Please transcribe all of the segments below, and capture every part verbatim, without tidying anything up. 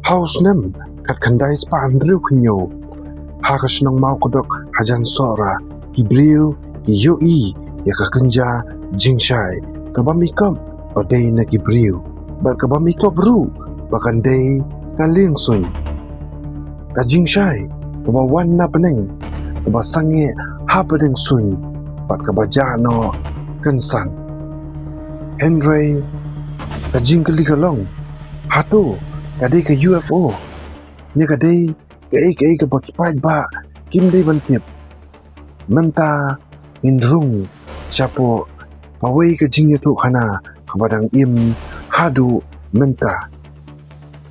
Ha u snem khatkhyndai spah hynriewphew hynñiew, ha ka shnong Mawkdok hajan Sohra, ki briew ki ïohi ïa ka kynja jingshai kaba mih kop ba dei na ki briew, bad kaba mih kop ruh ba kan dei ka liengsuiñ. Ka jingshai kaba wan na bneng, kaba sangeh ha bneng suiñ, bad kaba jah noh kynsan. Hynrei ka jingkylli ka long, hato ka dei ka U F O, ne ka dei kaei kaei kaba ki paidbah kim dei ban tip? Mynta ngin rung shapoh kawei ka jingïathuhkhana kaba dang im haduh mynta.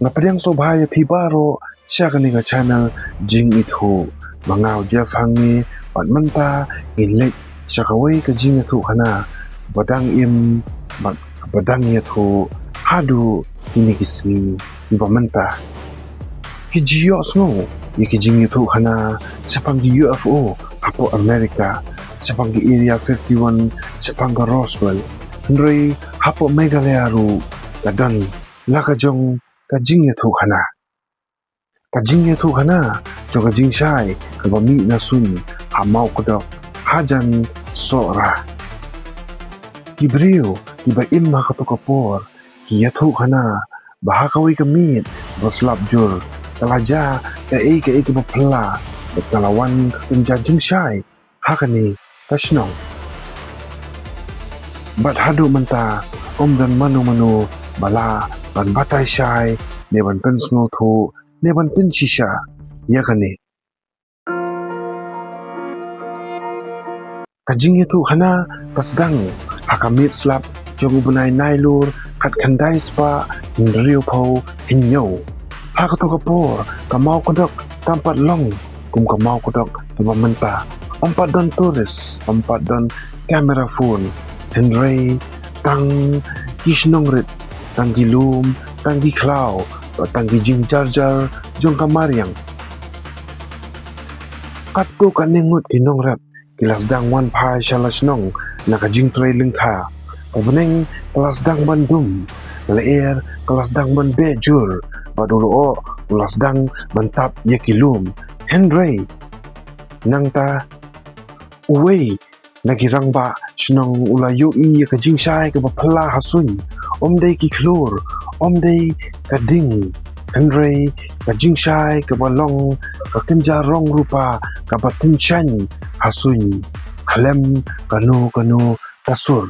Nga pdiang sngewbha ïa phi baroh sha kane ka channel Jingithuh. Ma nga u Jeff hangne, bad mynta ngin leit sha kawei ka jingïathuhkhana kaba dang im bad kaba dang ïathuh haduh kine ki sngi kiba mynta. Ki ju ïohsngew ïa ki jingïathuhkhana shaphang ki U F O hapoh America, shaphang ki Area fifty-one, shaphang ka Roswell. Hynrei hapoh Meghalaya ruh la don la ka jong ka jingïathuhkhana. Ka jingïathuhkhana jong ka jingshai kaba mih na suiñ ha Mawkdok hajan Sohra. Ki briew kiba im ha kato ka por ki ïathuhkhana ba ha kawei ka miet ba slap jur ka la jia kaei kaei kaba phylla, bad ka la wan ka kynja jingshai ha kane ka shnong. Bad haduh mynta ym don mano mano ba lah ban batai shai, ne ban pynsngewthuh, ne ban pynshisha ïa kane. Ka jingïathuhkhana ka sdang ha ka miet slap jong u bnai Nailur khatkhyndai spah hynriewphew hynñiew. Ha kato ka por ka Mawkdok kam pat long kum ka Mawkdok kaba mynta. Ym pat don tourist, ym pat don camera phone. Hynrei tang ki shnong rit, tang ki lum, tang ki khlaw, bad tang ki jingjarjar jong ka mariang. Katto katne ngut ki nongrep ki la sdang wan phai sha la shnong na ka jingtrei lyngkha. Ka bneng ka la sdang ban dum, ka lyer ka la sdang ban beh jur, bad u lyoh u la sdang ban tap ïa ki lum. Hynrei nangta uwei na ki rangbah shnong u la ïohi ïa ka jingshai kaba phylla ha suiñ. Ym dei ki khlur, ym dei ka ding, hynrei ka jingshai kaba long ka kynja rong rupa kaba tynshaiñ ha suiñ khlem kano kano ka sur.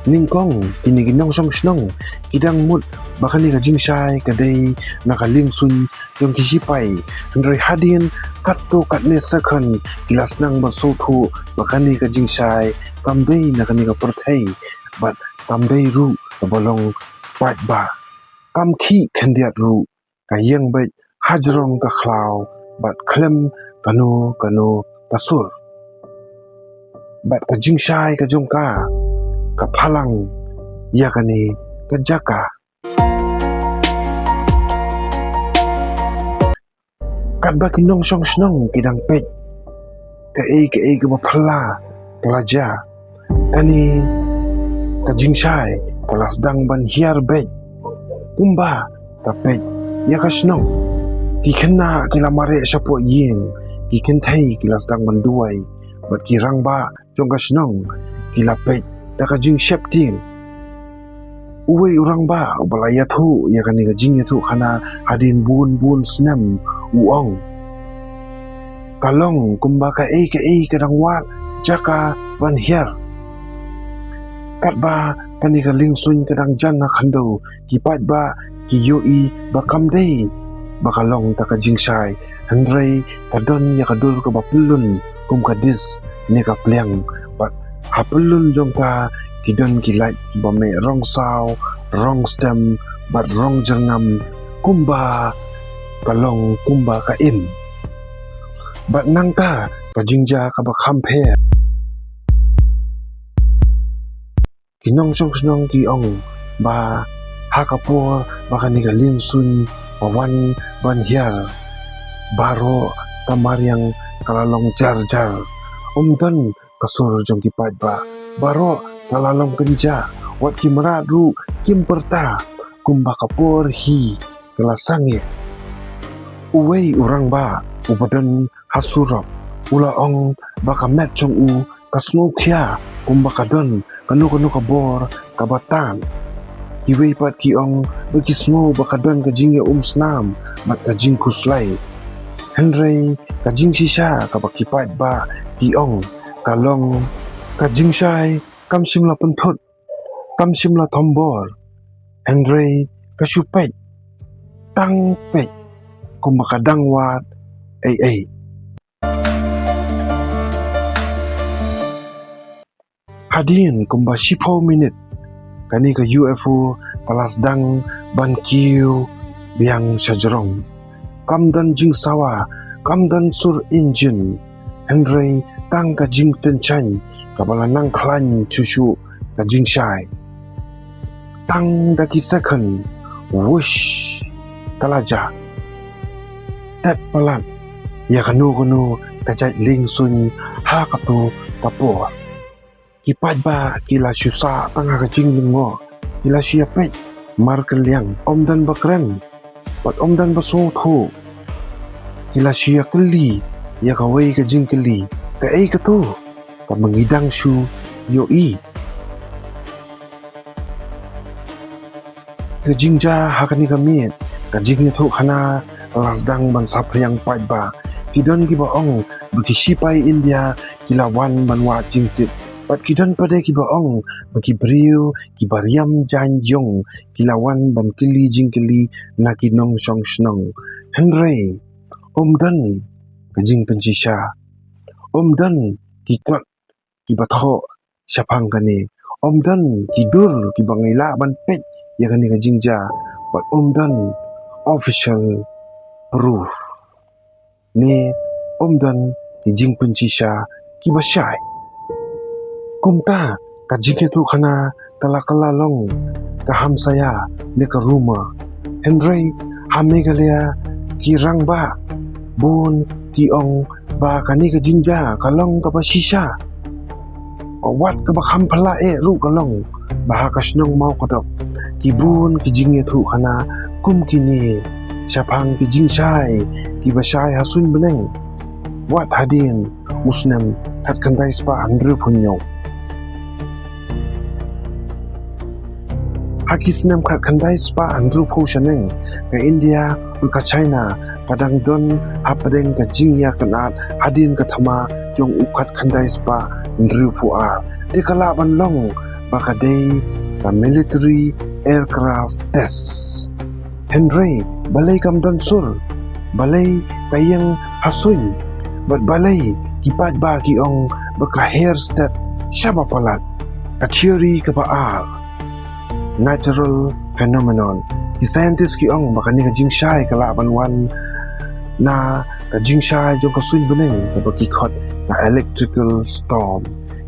Nyngkong kine ki nongshong shnong ki dang mut ba kane ka jingshai ka dei na ka liengsuiñ jong ki shipai. Hynrei hadien katto katne second ki la sdang ban sngewthuh ba kane ka jingshai kam dei na kane ka pyrthei, bad kam dei ruh kaba long paidbah. Kam khih khyndiat ruh, ka ïeng beit hajrong ka khlaw bad khlem kano kano ka sur. Bad ka jingshai ka jong ka ka phalang ïa kane ka jaka. Katba ki nongshong shnong ki dang peit kaei kaei kaba phylla ka la jia, kane ka jingshai ka la sdang ban hiar beit. Kumba ka peit ïa ka shnong, ki khynnah ki la mareh shapoh ïing, ki kynthei ki la sdang ban duwai, bad ki rangbah jong ka shnong ki la peit da ka jingsheptieng. Uwei u rangbah uba la ïathuh ïa kane ka jingïathuhkhana hadien bun bun snem u ong, ka long kumba kaei kaei ka dang wad jaka ban hiar. Katba kane ka liengsuiñ ka dang jan ha khyndew, ki paidbah ki ïohi ba kam dei ba ka long da ka jingshai, hynrei ka don ïa ka dur kaba pyllun kum ka dish ne ka pliang, bad ha pyllun jong ka ki don ki light kiba mih rong saw, rong stem, bad rong jyrngam, kumba ka long kumba ka im. Bad nangta ka jingjia kaba kham pher. Ki nongshong shnong ki ong ba ha ka por ba kane ka liengsuiñ ka wan ban hiar, baroh ka mariang ka la long jar jar. Ym don ka sur jong ki paidbah, baroh ka la long kynja, wat ki mrad ruh kim pyrta. Kumba ka por hi ka la sangeh. Uwei u rangbah uba don ha surok u la ong ba ka met jong u ka sngew khia kumba ka don kano kano ka bor kaba tan. Kiwei pat ki ong ba ki sngew ba ka don ka jingïaumsnam bad ka jingkhuslai. Hynrei ka jingshisha kaba ki paidbah ki ong ka long, ka jingshai kam shym la pynthut, kam shym la thombor, hynrei ka shu peit, tang peit kumba ka dang wad ei ei. Hadien kumba shiphew minit, kane ka U F O ka la sdang ban kiew biang sha jrong. Kam don jingsawa, kam don sur injin, hynrei tang ka jingtynshaiñ kaba la nang khlaiñ shuh shuh ka jingshai. Tang da ki second, wush, ka la jah. Tet palat ïa kano kano ka jait lieng suiñ ha kato ka por. Ki paidbah ki la shu sah tang ha ka jinglyngngoh, ki la shu ïa peit markylliang, ym don ba kren bad ym don ba sngewthuh. Ki la shu ïa kylli ïa kawei ka jingkylli, kaei kato kaba ngi dang shu ïohi? Ka jingjia ha kane ka miet, ka jingïathuhkhana ka la sdang ban saphriang paidbah. Ki don kiba ong ba ki shipai India ki la wan ban wad jingtip, bad ki don pat de kiba ong ba ki briew kiba riam jaiñ ïong ki la wan ban kylli jingkylli na ki nongshong shnong. Hynrei ym don ka jingpynshisha, ym don ki kot kiba thoh shaphang kane, ym don ki dur kiba ngi lah ban peit ïa kane ka jingjia, bad ym don official proof ne ym don ki jingpynshisha kiba shai. Kumta ka jingïathuhkhana ka la kylla long ka hamsaia ne ka rumour. Hynrei ha Meghalaya ki rangbah bun ki ong ba kane ka jingjia ka long kaba shisha. Wat kaba kham phylla eh ruh ka long ba ha ka shnong Mawkdok ki bun ki jingïathuhkhana kum kine shaphang ki jingshai kiba shai ha suiñ bneng wat hadien u snem khatkhyndai spah hynriewphew hynñiew. Ha ki snem khatkhyndai spah hynriewphew shaneng, ka India bad ka China ka dang don hapdeng ka jingïakynad hadien ka thma jong u khatkhyndai spah hynriewphew ar. Te ka lah ban long ba ka dei ka military aircraft test. Hynrei balei kam don sur? Balei ka ïeng ha suiñ? Bad balei ki paidbah ki ong ba ka her stet shaba palat? Ka theory kaba ar, natural phenomenon. Ki scientist ki ong ba kane ka jingshai ka lah ban wan na ka jingshai jong ka suiñ bneng kaba ki khot ka electrical storm.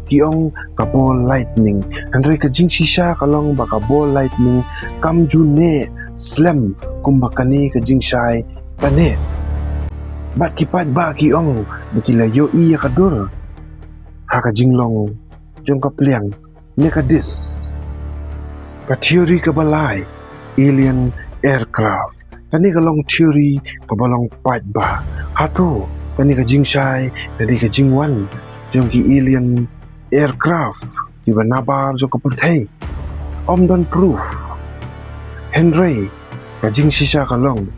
Ki ong ka ball lightning. Hynrei ka jingshisha ka long ba ka ball lightning kam ju neh slem kumba kane ka jingshai ka neh. Bad ki paidbah ki ong ba ki la ïohi ïa ka dur ha ka jinglong jong ka pliang ne ka disk. Ka theory kaba lai, alien aircraft. Kane ka long theory kaba long paidbah. Hato kane ka jingshai ka dei ka jingwan jong ki alien aircraft kiba nabar jong ka pyrthei? Ym don proof. Hynrei ka jingshisha ka long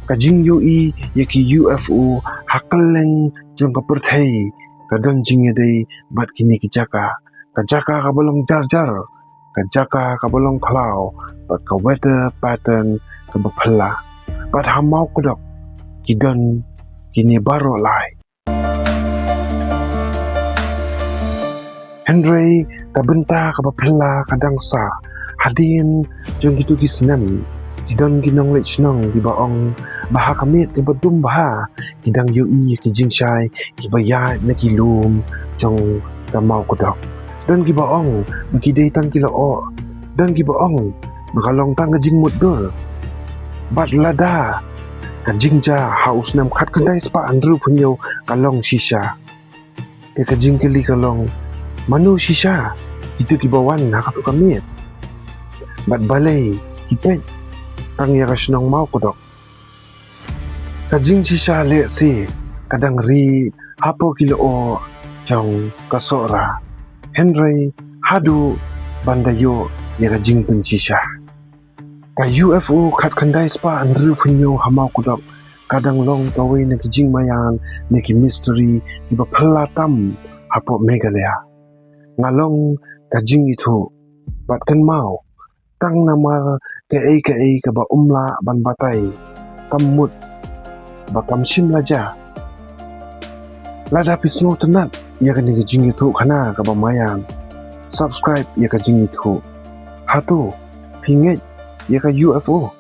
ka jingïohi ïa ki U F O ha kylleng jong ka pyrthei ka don jingïadei bad kine ki jaka. Ka jaka kaba long jar jar, ka jaka kaba long khlaw, bad ka weather pattern kaba phylla. Bad ha Mawkdok ki don kine baroh lai. Hynrei ka bynta kaba phylla ka dang sah. Hadien jong kito ki snem ki don ki nongleit shnong kiba ong ba ha ka miet kaba dum bha ki dang ïohi ki jingshai kiba ïaid na ki lum jong ka Mawkdok. Don kiba ong ba ki dei tang ki lyoh. Don kiba ong ba ka long tang ka jingmutdur. Bad lada ka jingjia ha u snem khatkhyndai spah hynriewphew hynñiew ka long shisha, te ka jingkylli ka long, mano shisha kito kiba wan ha kato ka miet? Bad balei ki peit tang ïa ka shnong Mawkdok. Ka jingshisha lehse ka dang ri hapoh ki lyoh jong ka Sohra. Hynrei haduh ban da ïoh ïa ka jingpynshisha. Ka U F O khatkhyndai spah hynriewphew hynñiew ha Mawkdok ka dang long kawei na ki jingmaïan ne ki mystery kiba phylla tam hapoh Meghalaya. Nga long ka jingithuh bad kynmaw tang namar kaei kaei kaba ym lah ban batai, kam mut ba kam shym la jia. Lada phi sngewtynnat ïa kane ka jingïathuhkhana kaba maïan, subscribe ïa ka jingïathuh. Hato phi ngeit ïa ka U F O?